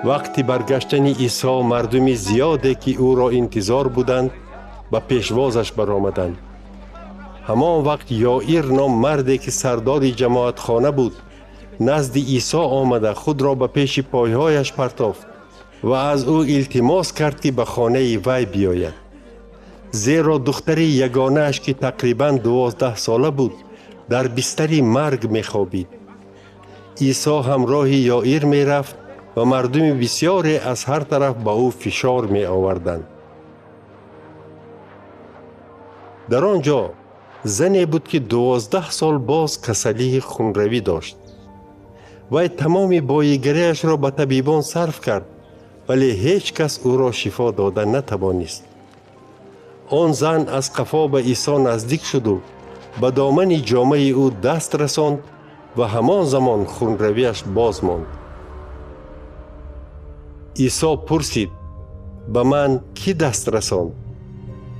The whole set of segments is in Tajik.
Вақти баргаштани Исо мардуми зиёде, ки ӯро интизор буданд, ба пешвозаш баромаданд. Ҳамон вақт Ёир ном марде, ки сардори ҷамоатхона буд, назди Исо омада худро ба пеши пойҳояш партофт ва аз ӯ илтимос кард, ки ба хонаи вай биёяд, зеро духтари ягонааш, ки тақрибан 12-сола буд, дар бистари марг мехобид. Исо ҳамроҳи Ёир мерафт ва мардуми бисёре аз ҳар тараф ба ӯ фишор меоварданд. Дар он ҷо зане буд, ки 12 сол боз касалии хунравӣ дошт. Вай тамоми боигариашро ба табибон сарф кард, вале ҳеҷ кас ӯро шифо дода натавонист. Он зан аз қафо ба Исо наздик шуду ба домани ҷомаи ӯ даст расонд ва ҳамон замон хунравиаш боз монд. Исо пурсид: «Ба ман кӣ даст расонд?»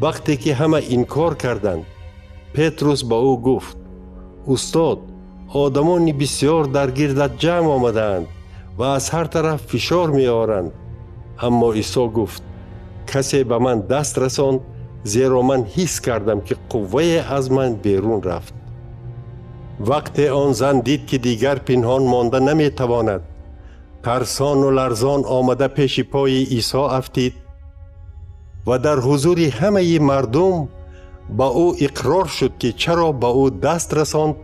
Вақте ки ҳама инкор карданд, Петрус ба ӯ гуфт: «Устод, одамони бисёр дар гирдат ҷамъ омадаанд ва аз ҳар тараф фишор меоранд». Аммо Исо гуфт: «Касе ба ман даст расонд, зеро ман ҳис кардам, ки қуввае аз ман берун рафт». Вақте он зан дид, ки дигар пинҳон монда наметавонад, тарсону ларзон омада пеши пои Исо афтид ва дар ҳузури ҳамаи мардум ба ӯ иқрор шуд, ки чаро ба ӯ даст расонд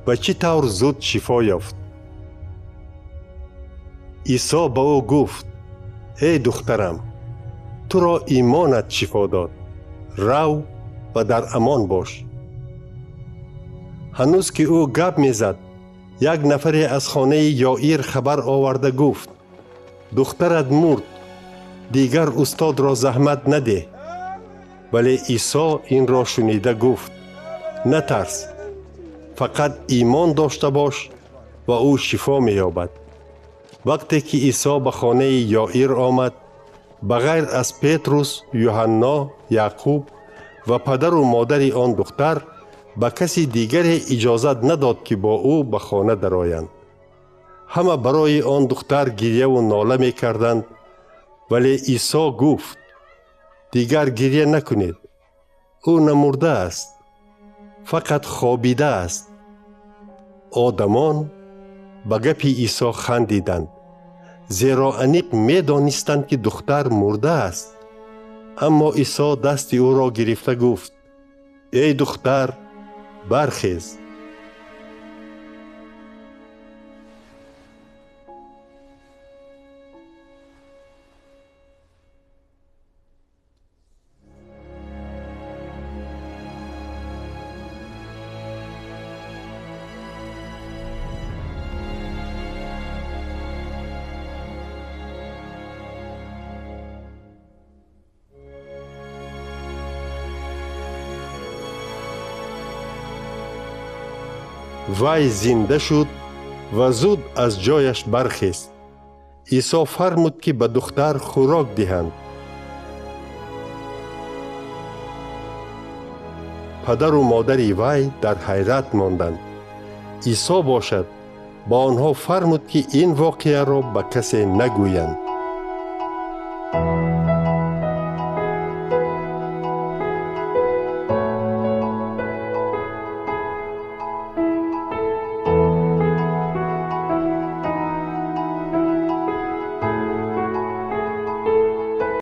ва чӣ тавр зуд шифо ёфт. Исо ба ӯ гуфт: «Эй духтарам, туро имонат шифо дод. Рав ва дар амон бош». Ҳанӯз ки ӯ гап мезад, як нафаре аз хонаи Ёир хабар оварда гуфт: «Духтарат мурд, дигар устодро заҳмат надеҳ». Вале Исо инро шунида гуфт: «Натарс, фақат имон дошта бош ва ӯ шифо меёбад». Вақте ки Исо ба хонаи Ёир омад, ба ғайр аз Петрус, Юҳанно, Яъқуб ва падару модари он духтар, ба каси дигаре иҷозат надод, ки бо ӯ ба хона дароянд. Ҳама барои он духтар гирьяву нола мекарданд, вале Исо гуфт: «Дигар гирья накунед, ӯ намурдааст, фақат хобидааст». Одамон ба гапи Исо хандиданд, зеро аниқ медонистанд, ки духтар мурдааст. Аммо Исо дасти ӯро гирифта гуфт: «Эй духтар, бархез». Вай зинда шуд ва зуд аз ҷояш бархест. Исо фармуд, ки ба духтар хӯрок диҳанд. Падару модари вай дар ҳайрат монданд. Исо бошад, ба онҳо фармуд, ки ин воқеаро ба касе нагӯянд.